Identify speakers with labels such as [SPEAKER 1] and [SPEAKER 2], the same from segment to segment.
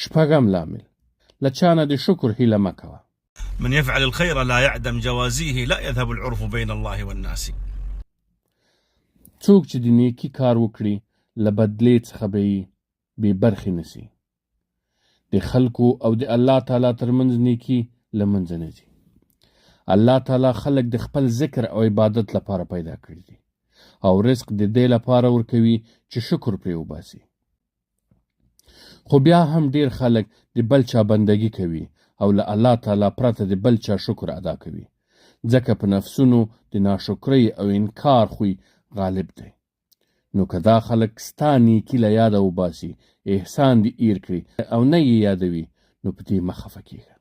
[SPEAKER 1] شپږم لامل، له چا نه د شکر هیله مه کوه.
[SPEAKER 2] من يفعل الخير لا يعدم جوازيه لا يذهب العرف بين الله والناس.
[SPEAKER 1] څوک چې د نیکي کار وکړي له بدلې څخه به یې بې برخې نه سي. د خلکو او د الله تعالی تر منځ نیکي له منځه نه ځي. الله تعالی خلک د خپل ذکر او عبادت لپاره پیدا کړي دي او رزق د دې لپاره ورکوي چې شکر پرې وباسي. خو بیا هم ډیر خلک د بل چا بندګي کوي او له الله تعالی پرته د بل چا شکر ادا کوي، ځکه په نفسونو د ناشکرۍ او انکار خوی غالب دی. نو که دا خلک ستا نیکي له یاده وباسي، احسان دې ایر کړي او نه یې یادوي، نو په دې مه خفه کیږه.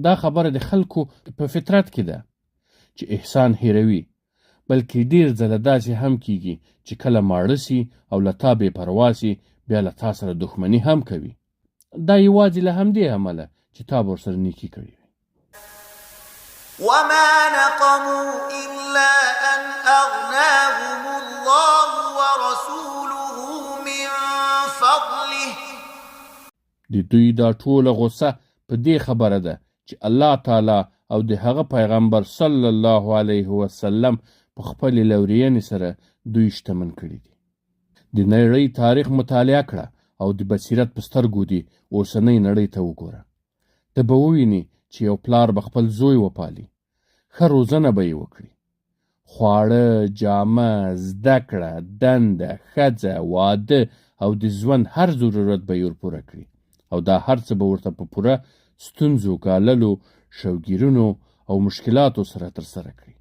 [SPEAKER 1] دا خبره د خلکو په فطرت کې ده چې احسان هیروي، بلکې ډېر ځله داسې هم کېږي چې کله ماړه سي او له تا بې پروا سي، بیا له تا سره دښمني هم کوي. دا یوازې له همدې امله چې تا به ورسره نیکي کړې وي.
[SPEAKER 3] وما نقموا الا ان اغناهم الله ورسوله من فضله.
[SPEAKER 1] د دوی دا ټوله غوسه په دې خبره ده چې الله تعالی او د هغه پیغمبر صلی الله علیه وسلم په خپلې لورینې سره دوی شتمن کړي دي. د نړۍ تاریخ مطالعه کړه او د بصیرت په سترګو دې اوسنۍ نړۍ ته وګوره. ته به ووینې چې یو پلار به خپل زوی وپالي، ښه روزنه به یې وکړي، خواړه، جامه، زده کړه، دنده، ښځه، واده او د ژوند هر ضرورت به یې ورپوره کړي او دا هر څه به ورته په پوره ستونزو ګاللو، شوګیرونو او مشکلاتو سره ترسره کړي.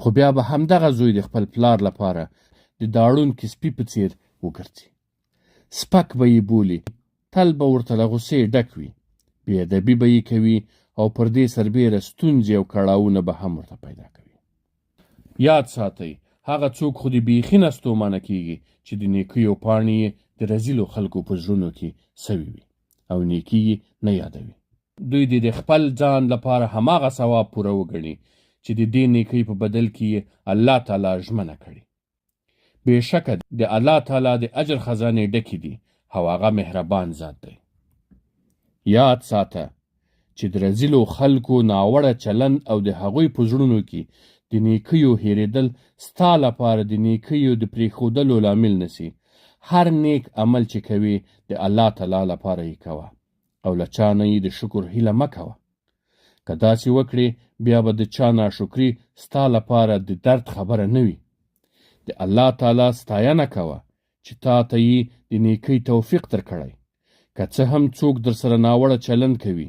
[SPEAKER 1] خو بیا به همدغه زوی د خپل پلار لپاره د داړونکي سپي په څیر وګرځي. سپک به یې بولي، تل به ورته له غوسې ډک وي، بې ادبي به یې کوي او پر دې سربېره ستونزې او کړاوونه به هم ورته پیدا کوي. یاد ساتئ، هغه څوک خو دې بیخي نه ستومانه کېږي چې د نیکیو پاڼې یې د رذیلو خلکو په زړونو کې سوې وي او نیکي یې نه یادوي. دوی دې د خپل ځان لپاره هماغه ثواب پوره وګڼي چې د دې نیکۍ په بدل کې یې الله تعالی ژمنه کړې. بېشکه د الله تعالی د اجر خزانې ډکې دي او هغه مهربان ذات دی. یاد ساته چې د رذیلو خلکو ناوړه چلند او د هغوی په زړونو کې د نیکیو هېرېدل ستا لپاره د نیکیو د پرېښودلو لامل نه سي. هر نیک عمل چې کوې د الله تعالی لپاره یې کوه او له چا نه یې د شکر هیله مه کوه. که داسې وکړې بیا به د چا ناشکري ستا لپاره د درد خبره نه وي. د الله تعالی ستاینه کوه چې تا ته یې د نیکۍ توفیق درکړی. که څه هم څوک درسره ناوړه چلند کوي،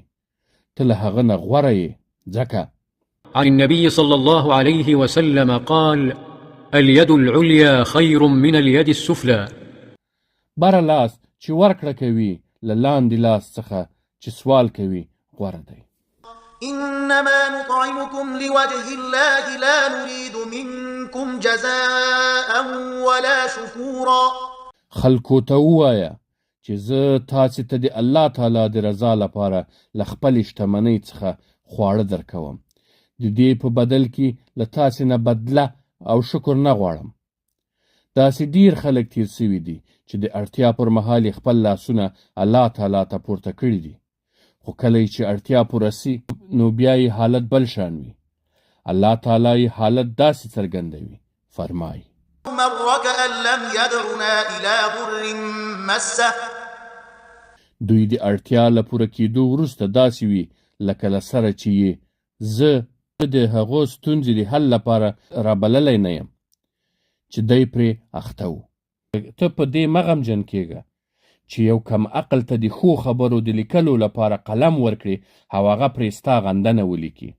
[SPEAKER 1] ته له هغه نه غوره یې، ځکه.
[SPEAKER 4] عن النبي صلى الله عليه وسلم قال: اليد العليا خير من اليد السفلى.
[SPEAKER 1] بره لاس چې ورکړه کوي له لاندې لاس څخه چې سوال کوي غوره دی.
[SPEAKER 3] انما نطعمكم لوجه الله لا نريد منكم جزاء ولا شکورا.
[SPEAKER 1] خلکو ته ووایه چې زه تاسې ته د الله تعالی د رضا لپاره له خپلې شتمنۍ څخه خواړه درکوم، د دې په بدل کې له تاسې نه بدله او شکر نه غواړم. داسې ډېر خلک تېر شوي دي چې د اړتیا پر مهال یې خپل لاسونه الله تعالی ته پورته کړي دي، خو کله یې چې اړتیا پوره سي نو بیا یې حالت بل شان وي. الله تعالی یې حالت داسې څرګندوي، فرمایي.
[SPEAKER 3] مر کأن لم یدعنا الی ضر مسه.
[SPEAKER 1] دوی د اړتیا له پوره کېدو وروسته داسې وي لکه له سره چې یې زه د هغو ستونزې د حل لپاره رابللی نه یم چې دی پرې اخته و. ته په دې مه غمجن کېږه چې یو کم عقل ته د ښو خبرو د لیکلو لپاره قلم ورکړې او هغه پرې ستا غندنه ولیکي،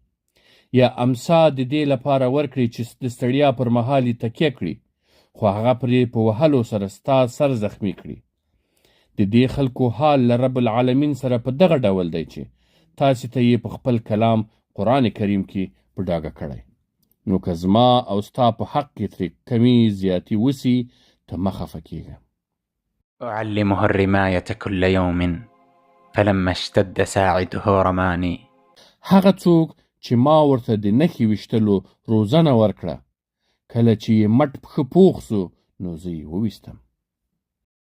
[SPEAKER 1] یا امسا د دې لپاره ورکړې چې د ستړیا پر مهال یې تکیه کړي، خو هغه پرې په وهلو سره ستا سر زخمي کړي. د دې خلکو حال له رب العالمین سره په دغه ډول دی چې تاسې ته یې په خپل کلام قرآن کریم کې په ډاګه کړی. نو که زما او ستا په حق کې ترې کمي زیاتي وسي ته مه خفه کېږه.
[SPEAKER 5] أعلمه الرماية كل يوم فلما اشتد ساعده رماني.
[SPEAKER 1] هغه څوک چې ما ورته د نښې ویشتلو روزنه ورکړه، کله چې یې مټ ښه پوخ سو نو زه یې وویستم.